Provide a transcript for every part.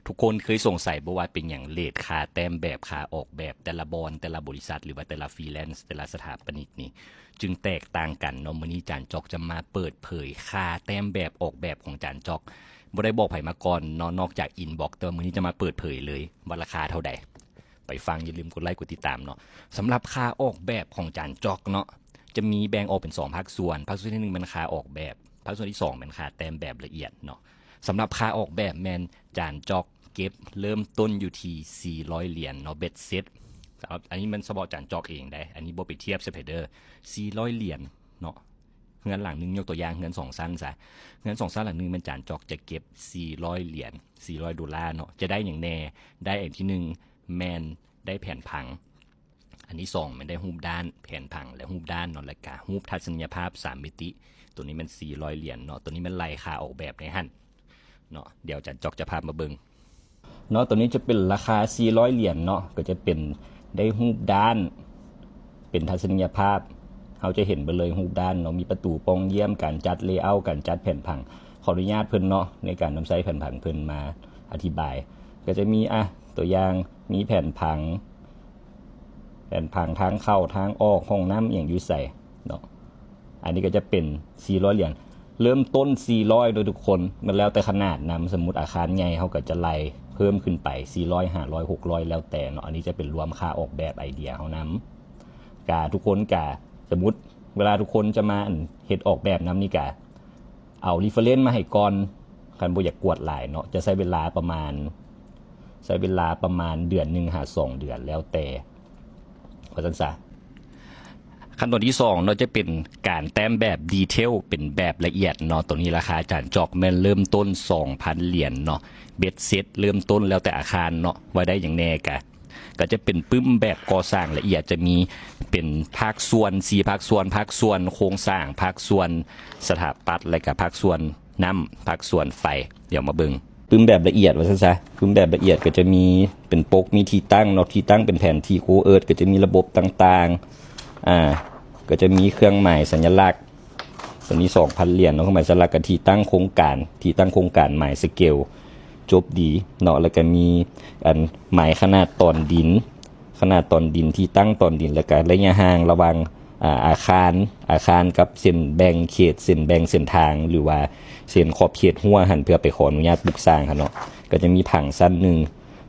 ທຸກຄົນເຄີຍສົງໄສບໍ່ວ່າເປັນຫຍັງເຣດຄ່າແຕ້ມແບບ, ຄ່າອອກແບບ ແຕ່ລະບ່ອນ, ແຕ່ລະບໍລິສັດ ຫຼືວ່າແຕ່ລະຟຣີແລນ ແຕ່ລະສະຖາປະນິກນີ້ຈຶ່ງແຕກຕ່າງກັນເນາະ? ມື້ນີ້ຈານຈອກຈະມາເປີດເຜີຍຄ່າແຕ້ມແບບອອກແບບຂອງຈານຈອກ. ບໍ່ໄດ້ບອກໃຜມາກ່ອນເນາະ, ນອກຈາກອິນບັອກ, ແຕ່ວ່າມື້ນີ້ຈະມາເປີດເຜີຍເລີຍວ່າລາຄາເທົ່າໃດ. ໄປຟັງ, ຢ່າລືມກົດໄລກ໌ ກົດຕິດຕາມເນາະ. ສຳລັບຄ່າອອກແບບຂອງຈານຈອກເນາະ ຈະມີແບ່ງອອກເປັນສອງພາກສ່ວນ. ພາກສ່ວນທີໜຶ່ງແມ່ນຄ່າອອກແບບ, ພາກສ່ວນທີສອງແມ່ນຄ່າແຕ້ມແບບລະອຽດເນາະ. ສຳລັບຄ່າອອກແບບແມ່ນຈານຈອກເກັບເລີ່ມຕົ້ນຢູ່ທີ່ສີ່ຮ້ອຍຫຼຽນເນາະ ເບັດເສັດ. ສຳລັບ ອັນນີ້ແມ່ນສະເພາະຈານຈອກເອງເດ້, ອັນນີ້ບໍ່ໄປທຽບໃສ່ໃຜເດີ. ສີ່ຮ້ອຍຫຼຽນເນາະ, ເຮືອນຫຼັງໜຶ່ງ, ຍົກຕົວຢ່າງເຮືອນສອງຊັ້ນຊະ, ເຮືອນສອງຊັ້ນຫຼັງໜຶ່ງແມ່ນຈານຈອກຈະເກັບສີ່ຮ້ອຍຫຼຽນ, ສີ່ຮ້ອຍໂດລາເນາະ. ຈະໄດ້ຫຍັງແດ່? ໄດ້ອັນທີໜຶ່ງແມ່ນໄດ້ແຜນຜັງ, ອັນທີສອງແມ່ນໄດ້ຮູບດ້ານແຜນຜັງ ແລະ ຮູບດ້ານເນາະ, ແລະກະຮູບທັດສະນີຍະພາບສາມມິຕິ. ໂຕນີ້ແມ່ນສີ່ຮ້ອຍຫຼຽນເນາະ, ໂຕນີ້ແມ່ນໄລ່ຄ່າອອກແບບໃນຫັ້ນເນາະ. ດຽວຈານຈອກຈະພາມາເບິ່ງເນາະ. ໂຕນີ້ຈະເປັນລາຄາສີ່ຮ້ອຍຫຼຽນເນາະ, ກໍຈະເປັນໄດ້ຮູບດ້ານ ເປັນທັດສະນີຍະພາບ. ເຮົາຈະເຫັນເບິດເລີຍຮູບດ້ານເນາະ, ມີປະຕູປ່ອງຢ້ຽມ, ການຈັດເລເອົ້າ, ການຈັດແຜນຜັງ. ຂໍອະນຸຍາດເພິ່ນເນາະ ໃນການນຳໃຊ້ແຜນຜັງເພິ່ນມາອະທິບາຍ. ກໍຈະມີ ອະ ຕົວຢ່າງ ມີແຜນຜັງ, ແຜນຜັງທາງເຂົ້າທາງອອກ, ຫ້ອງນ້ຳ ອີ່ຫຍັງຢູ່ໃສເນາະ. ອັນນີ້ກໍຈະເປັນສີ່ຮ້ອຍຫຼຽນ, ເລີ່ມຕົ້ນສີ່ຮ້ອຍໂດຍທຸກຄົນ, ມັນແລ້ວແຕ່ຂະໜາດນຳ. ສົມມຸດອາຄານໃຫຍ່ ເຮົາກໍຈະໄລ່ເພີ່ມຂຶ້ນໄປ ສີ່ຮ້ອຍ ຫ້າຮ້ອຍ ຫົກຮ້ອຍ ແລ້ວແຕ່ເນາະ. ອັນນີ້ຈະເປັນລວມຄ່າອອກແບບໄອເດຍເຮົານຳ. ກະທຸກຄົນກະ ສົມມຸດເວລາທຸກຄົນຈະມາ ອັນ ເຮັດອອກແບບນຳນີ້ກະ ເອົາ reference ມາໃຫ້ກ່ອນ, ຄັນບໍ່ຢາກກວດຫຼາຍເນາະ. ຈະໃຊ້ເວລາປະມານ ໃຊ້ເວລາປະມານເດືອນໜຶ່ງຫາສອງເດືອນ ແລ້ວແຕ່ ວ່າຊັ້ນຊະ. ຂັ້ນຕອນທີສອງເນາະ ຈະເປັນການແຕ້ມແບບ detail ເປັນແບບລະອຽດເນາະ. ໂຕນີ້ລາຄາຈານຈອກແມ່ນເລີ່ມຕົ້ນສອງພັນຫຼຽນເນາະ, ເບັດເສັດເລີ່ມຕົ້ນແລ້ວແຕ່ອາຄານເນາະ ວ່າໄດ້ຫຍັງແດ່ກະ ກໍຈະເປັນປຶ້ມແບບກໍ່ສ້າງລະອຽດ, ຈະມີເປັນພາກສ່ວນ ສີ່ພາກສ່ວນ, ພາກສ່ວນໂຄງສ້າງ, ພາກສ່ວນສະຖາປັດ ແລະກະພາກສ່ວນນ້ຳ, ພາກສ່ວນໄຟ. ດຽວມາເບິ່ງປຶ້ມແບບລະອຽດວ່າຊັ້ນຊະ. ປຶ້ມແບບລະອຽດກໍຈະມີເປັນປົກ, ມີທີ່ຕັ້ງເນາະ, ທີ່ຕັ້ງເປັນແຜນທີ່ Google Earth, ກໍຈະມີລະບົບຕ່າງໆ, ອ່າ ກໍຈະມີເຄື່ອງໝາຍສັນຍະລັກ. ໂຕນີ້ສອງພັນຫຼຽນເນາະ, ເຄື່ອງໝາຍສັນຍະລັກກັບທີ່ຕັ້ງໂຄງການ, ທີ່ຕັ້ງໂຄງການ, ໝາຍສະເກວ, ຈົບດີເນາະ. ແລ້ວກໍມີ ອັນ ໝາຍຂະໜາດຕອນດິນ, ຂະໜາດຕອນດິນ, ທີ່ຕັ້ງຕອນດິນ ແລ້ວກໍໄລຍະຫ່າງລະຫວ່າງ ອາ ອາຄານ ອາຄານກັບເສັ້ນແບ່ງເຂດ, ເສັ້ນແບ່ງເສັ້ນທາງ ຫຼືວ່າເສັ້ນຂອບເຂດຮົ້ວຫັ້ນ ເພື່ອໄປຂໍອະນຸຍາດປຸກສ້າງຫັ້ນເນາະ. ກໍຈະມີຜັງຊັ້ນໜຶ່ງ,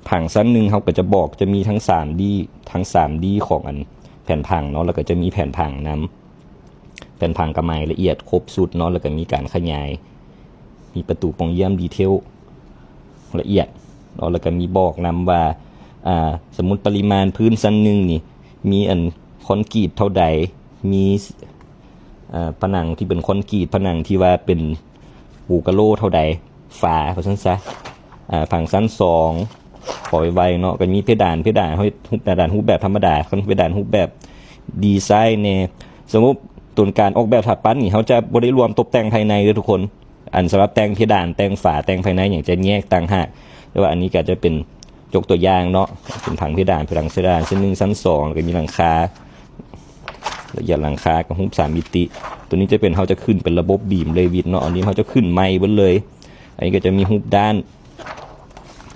ຜັງຊັ້ນໜຶ່ງເຮົາກໍຈະບອກ ຈະມີທັງສາມດີ ທັງສາມດີຂອງ ອັນ ແຜນຜັງເນາະ, ແລ້ວກໍຈະມີແຜນຜັງນຳ. ແຜນຜັງກໍໝາຍລະອຽດຄົບຊຸດເນາະ, ແລ້ວກໍມີການຂະຫຍາຍ, ມີປະຕູປ່ອງຢ້ຽມ detail ລະອຽດເນາະ, ແລ້ວກໍມີບອກນຳວ່າ ອ່າ ສົມມຸດປະລິມານພື້ນຊັ້ນໜຶ່ງນີ້ ມີອັນຄອນກຣີດເທົ່າໃດ, ມີ ເອີ ຜະໜັງທີ່ເປັນຄອນກຣີດ, ຜະໜັງທີ່ວ່າເປັນປູກະໂລເທົ່າໃດ, ຝາ ວ່າຊັ້ນຊະ. ອາ ຜັງຊັ້ນສອງ ຂໍໄວໆເນາະ, ກໍມີເພດານ, ເພດານເຮົາເຮັດຮູບເພດານຮູບແບບທຳມະດາ, ຄັນເພດານຮູບແບບດີໄຊແດ່. ສົມມຸດຕົວການອອກແບບສະຖາປັດນີ້ ເຮົາຈະບໍ່ໄດ້ລວມຕົບແຕ່ງພາຍໃນເດີທຸກຄົນ. ອັນສຳລັບແຕ່ງເພດານ, ແຕ່ງຝາ, ແຕ່ງພາຍໃນຫຍັງ ຈະແຍກຕ່າງຫາກ, ແຕ່ວ່າອັນນີ້ກໍຈະເປັນ ຍົກຕົວຢ່າງເນາະ, ເປັນຜັງເພດານ, ເປັນຜັງເພດານຊັ້ນໜຶ່ງ, ຊັ້ນສອງ, ແລ້ວກໍມີຫຼັງຄາ, ລະອຽດຫຼັງຄາກັບຮູບສາມມິຕິ. ຕົວນີ້ຈະເປັນ ເຮົາຈະຂຶ້ນເປັນລະບົບບີມເລວິດເນາະ, ອັນນີ້ເຮົາຈະຂຶ້ນໃໝ່ເບິດເລີຍ. ອັນນີ້ກໍຈະມີຮູບດ້ານ,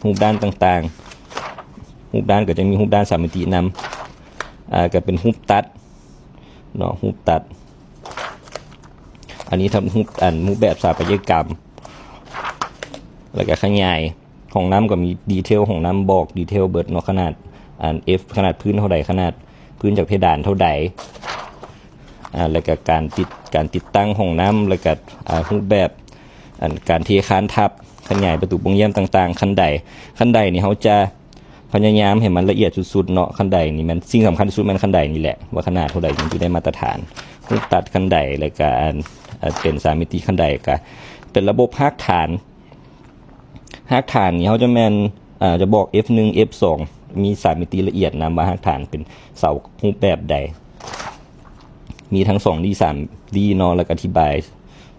ຮູບດ້ານຕ່າງໆ, ຮູບດ້ານກໍຈະມີຮູບດ້ານສາມມິຕິນຳ, ອ່າ ກໍເປັນຮູບຕັດເນາະ, ຮູບຕັດ. ອັນນີ້ທຳຮູບ ອັນ ຮູບແບບສະຖາປັດຕະຍະກຳ, ແລ້ວກໍຂະຫຍາຍ. ຫ້ອງນ້ຳກໍມີດີເທວ, ຫ້ອງນ້ຳບອກດີເທວເບິດເນາະ, ຂະໜາດ ອັນ F ຂະໜາດພື້ນເທົ່າໃດ, ຂະໜາດພື້ນຈາກເພດານເທົ່າໃດ, ອາ ແລ້ວກໍການຕິດ ການຕິດຕັ້ງຫ້ອງນ້ຳ, ແລ້ວກໍ ອາ ຮູບແບບ ອັນ ການເທຄານທັບ, ຂະຫຍາຍປະຕູປ່ອງຢ້ຽມຕ່າງໆ, ຄັນໄດ, ຄັນໄດນີ້ເຮົາຈະພະຍາຍາມໃຫ້ມັນລະອຽດສຸດໆເນາະ. ຄັນໄດນີ້ແມ່ນ ສິ່ງສຳຄັນທີ່ສຸດແມ່ນຄັນໄດນີ້ແຫຼະ ວ່າຂະໜາດເທົ່າໃດມັນຈຶ່ງໄດ້ມາດຕະຖານ. ຮູບຕັດຄັນໄດ ແລ້ວກໍ ອັນ ເປັນສາມມິຕິ, ຄັນໄດກໍເປັນລະບົບຮາກຖານ. ຮາກຖານນີ້ເຮົາຈະແມ່ນ ເອີ ຈະບອກ F ໜຶ່ງ F ສອງ ມີສາມມິຕິລະອຽດນຳວ່າຮາກຖານເປັນເສົາຮູບແບບໃດ, ມີທັງສອງດີ ສາມດີເນາະ, ແລ້ວກໍອະທິບາຍ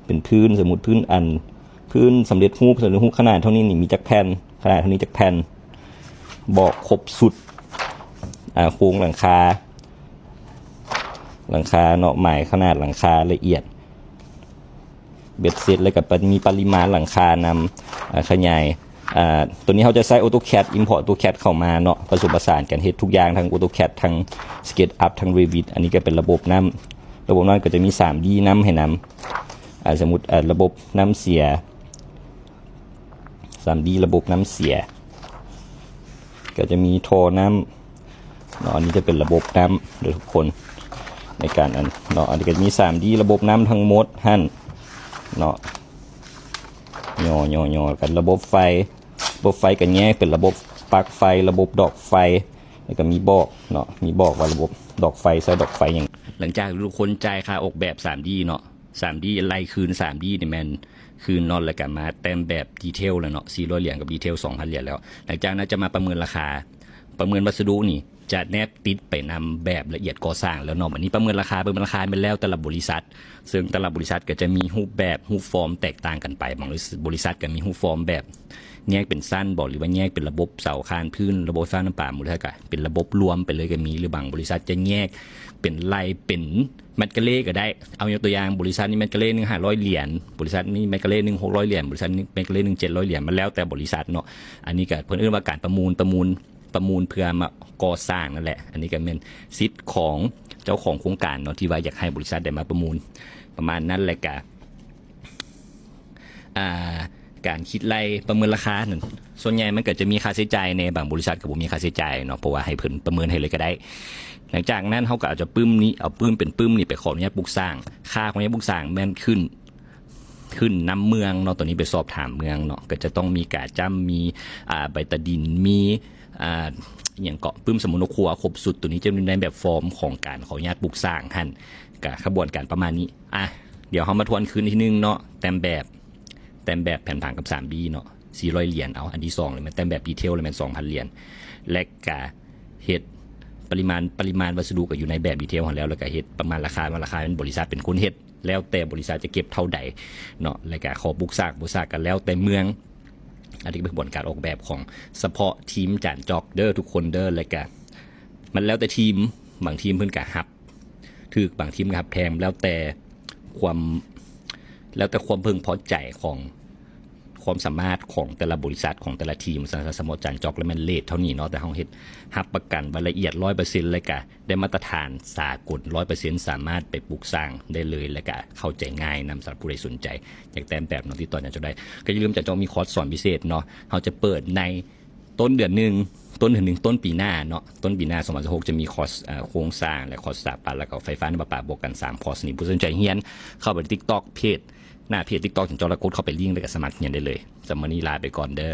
ເປັນພື້ນ, ສົມມຸດພື້ນ ອັນ ພື້ນສຳເລັດຮູບ, ສຳເລັດຮູບຂະໜາດເທົ່ານີ້ນີ້ມີຈັກແຜ່ນ, ຂະໜາດເທົ່ານີ້ຈັກແຜ່ນ, ບອກຄົບຊຸດ ອາ ໂຄງຫຼັງຄາ, ຫຼັງຄາເນາະ, ໝາຍຂະໜາດຫຼັງຄາລະອຽດ. ເບັດເສັດແລ້ວກໍປະ ມີປະລິມານຫຼັງຄານຳ, ອາ ຂະຫຍາຍ ອ່າ ຕົວນີ້ເຮົາຈະໃຊ້ AutoCAD Import AutoCAD ເຂົ້າມາເນາະ ປະສົມປະສານກັນເຮັດທຸກຢ່າງ ທັງ AutoCAD ທັງ SketchUp ທັງ Revit ອັນນີ້ກໍເປັນລະບົບນ້ຳ ລະບົບນ້ຳກໍຈະມີ ສາມດີ ນຳໃຫ້ນຳ ອ່າ ສົມມຸດ ອ່າ ລະບົບນ້ຳເສຍ ສາມດີ ລະບົບນ້ຳເສຍ ກໍຈະມີທໍ່ນ້ຳເນາະ ອັນນີ້ຈະເປັນລະບົບນ້ຳເດີທຸກຄົນ ໃນການອັນເນາະ ອັນນີ້ກໍຈະມີ ສາມດີ ລະບົບນ້ຳທັງໝົດຫັ້ນເນາະ ຍໍໆໆ ກັນລະບົບໄຟ ລະບົບໄຟກໍແຍກເປັນລະບົບປລັກໄຟ ລະບົບດອກໄຟ ແລ້ວກໍມີບອກເນາະ ມີບອກວ່າລະບົບດອກໄຟໃຊ້ດອກໄຟຫຍັງ ຫຼັງຈາກທີ່ທຸກຄົນຈ່າຍຄ່າອອກແບບ ສາມດີ ເນາະ ສາມດີ ໄລ່ຄືນ ສາມດີ ນີ້ແມ່ນຄືນເນາະ ແລ້ວກໍມາແຕ້ມແບບ Detail ແລ້ວເນາະ ສີ່ຮ້ອຍຫຼຽນກັບ Detail ສອງພັນຫຼຽນແລ້ວ ຫຼັງຈາກນັ້ນຈະມາປະເມີນລາຄາ ປະເມີນວັດສະດຸນີ້ຈະແນບຕິດໄປນຳແບບລະອຽດກໍ່ສ້າງແລ້ວເນາະ ບັດນີ້ປະເມີນລາຄາ ປະເມີນລາຄາແມ່ນແລ້ວແຕ່ລະບໍລິສັດ ເຊິ່ງແຕ່ລະບໍລິສັດກໍຈະມີຮູບແບບ ຮູບຟອມແຕກຕ່າງກັນໄປ ບາງບໍລິສັດກໍມີຮູບຟອມແບບແຍກເປັນຊັ້ນບໍ ຫຼືວ່າແຍກເປັນລະບົບເສົາຄານພື້ນ ລະບົບໄຟຟ້ານ້ຳປາ ບໍລິສັດກໍເປັນລະບົບລວມໄປເລີຍກໍມີ ຫຼືບາງບໍລິສັດຈະແຍກເປັນໄລ່ເປັນແມັດກາເລກໍໄດ້ ເອົາຍົກຕົວຢ່າງ ບໍລິສັດນີ້ແມັດກາເລໜຶ່ງຫ້າຮ້ອຍຫຼຽນ ບໍລິສັດນີ້ແມັດກາເລໜຶ່ງຫົກຮ້ອຍຫຼຽນ ບໍລິສັດນີ້ແມັດກາເລໜຶ່ງເຈັດຮ້ອຍຫຼຽນ ມັນແລ້ວແຕ່ບໍລິສັດເນາະ ອັນນີ້ກໍເພິ່ນເອີ້ນວ່າການປະມູນ ປະມູນ ປະມູນເພື່ອມາກໍ່ສ້າງນັ້ນແຫຼະ ອັນນີ້ກໍແມ່ນສິດຂອງເຈົ້າຂອງໂຄງການເນາະ ທີ່ວ່າຢາກໃຫ້ບໍລິສັດໄດ້ມາປະມູນ ປະມານນັ້ນ ແລະກະ ອ່າ ການຄິດໄລ່ປະເມີນລາຄານັ້ນ ສ່ວນໃຫຍ່ມັນກໍຈະມີຄ່າໃຊ້ຈ່າຍແດ່ ບາງບໍລິສັດກໍບໍ່ມີຄ່າໃຊ້ຈ່າຍເນາະ ເພາະວ່າໃຫ້ເພິ່ນປະເມີນໃຫ້ເລີຍກໍໄດ້ ຫຼັງຈາກນັ້ນເຮົາກໍເອົາຈະປຶ້ມນີ້ ເອົາປຶ້ມເປັນປຶ້ມນີ້ໄປຂໍອະນຸຍາດປຸກສ້າງ ຄ່າຂອງອະນຸຍາດປຸກສ້າງແມ່ນຂຶ້ນ ຂຶ້ນນຳເມືອງເນາະ ຕົວນີ້ໄປສອບຖາມເມືອງເນາະ ກໍຈະຕ້ອງມີກາຈ້ຳ ມີ ອ່າ ໃບຕາດິນ ມີ ອ່າ ອີ່ຫຍັງເກາະ ປຶ້ມສຳມະໂນຄົວຄົບຊຸດ ຕົວນີ້ຈະຢູ່ໃນແບບຟອມຂອງການຂໍອະນຸຍາດປຸກສ້າງຫັ້ນ ກະຂະບວນການປະມານນີ້ ອ່ະ ດຽວເຮົາມາທວນຄືນອີກທີໜຶ່ງເນາະ ແຕ້ມແບບ ແຕ້ມແບບແຜນຜັງກັບ ສາມດີ ເນາະ ສີ່ຮ້ອຍຫຼຽນ ເອົາ ອັນທີສອງເລີຍ ແມ່ນແຕ້ມແບບ Detail ເລີຍ ແມ່ນສອງພັນຫຼຽນ ແລະກະເຮັດປະລິມານ ປະລິມານວັດສະດຸກໍຢູ່ໃນແບບ Detail ຫັ້ນແລ້ວ ແລ້ວກະເຮັດປະເມີນລາຄາ ປະເມີນລາຄາແມ່ນບໍລິສັດເປັນຄົນເຮັດ ແລ້ວແຕ່ບໍລິສັດຈະເກັບເທົ່າໃດເນາະ ແລ້ວກະຂໍປຸກສ້າງບໍ່ສ້າງກໍແລ້ວແຕ່ເມືອງ ອັນນີ້ກໍເປັນຂະບວນການອອກແບບຂອງສະເພາະທີມຈານຈອກເດີທຸກຄົນເດີ ແລ້ວກະມັນແລ້ວແຕ່ທີມ ບາງທີມເພິ່ນກະຮັບຖືກ ບາງທີມກະຮັບແພງ ແລ້ວແຕ່ຄວາມ ແລ້ວແຕ່ຄວາມເພິ່ງພໍໃຈຂອງ ຄວາມສາມາດຂອງແຕ່ລະບໍລິສັດ ຂອງແຕ່ລະທີມ ສຳລັບສະເພາະຈານຈອກ ແລະແມ່ນເຣດເທົ່ານີ້ເນາະ ແຕ່ເຮົາເຮັດຮັບປະກັນວ່າລະອຽດຮ້ອຍເປີເຊັນ ແລະກະ ໄດ້ມາດຕະຖານສາກົນຮ້ອຍເປີເຊັນ ສາມາດໄປປຸກສ້າງໄດ້ເລີຍ ແລະກະເຂົ້າໃຈງ່າຍນຳ ສຳລັບຜູ້ໃດສົນໃຈຢາກແຕ້ມແບບເນາະ ຕິດຕໍ່ຈານຈອກໄດ້ ກໍຢ່າລືມຈານຈອກມີຄອສສອນພິເສດເນາະ ເຮົາຈະເປີດໃນຕົ້ນເດືອນໜຶ່ງ ຕົ້ນເດືອນໜຶ່ງ ຕົ້ນປີໜ້າເນາະ ຕົ້ນປີໜ້າ ສອງພັນຊາວຫົກ ຈະມີຄອສ ເອີ ໂຄງສ້າງ ແລະຄອສສະຖາປັດ ແລ້ວກໍໄຟຟ້າ ນ້ຳປະປາ ບວກກັນສາມຄອສນີ້ ຜູ້ສົນໃຈຮຽນເຂົ້າໄປໃນ TikTok ເພຈ ໜ້າເພຈ TikTok ຂອງເຈົ້າລະກົດເຂົ້າໄປລິ້ງ ແລ້ວກໍສະໝັກຮຽນໄດ້ເລີຍ ສຳລັບມື້ນີ້ລາໄປກ່ອນເດີ.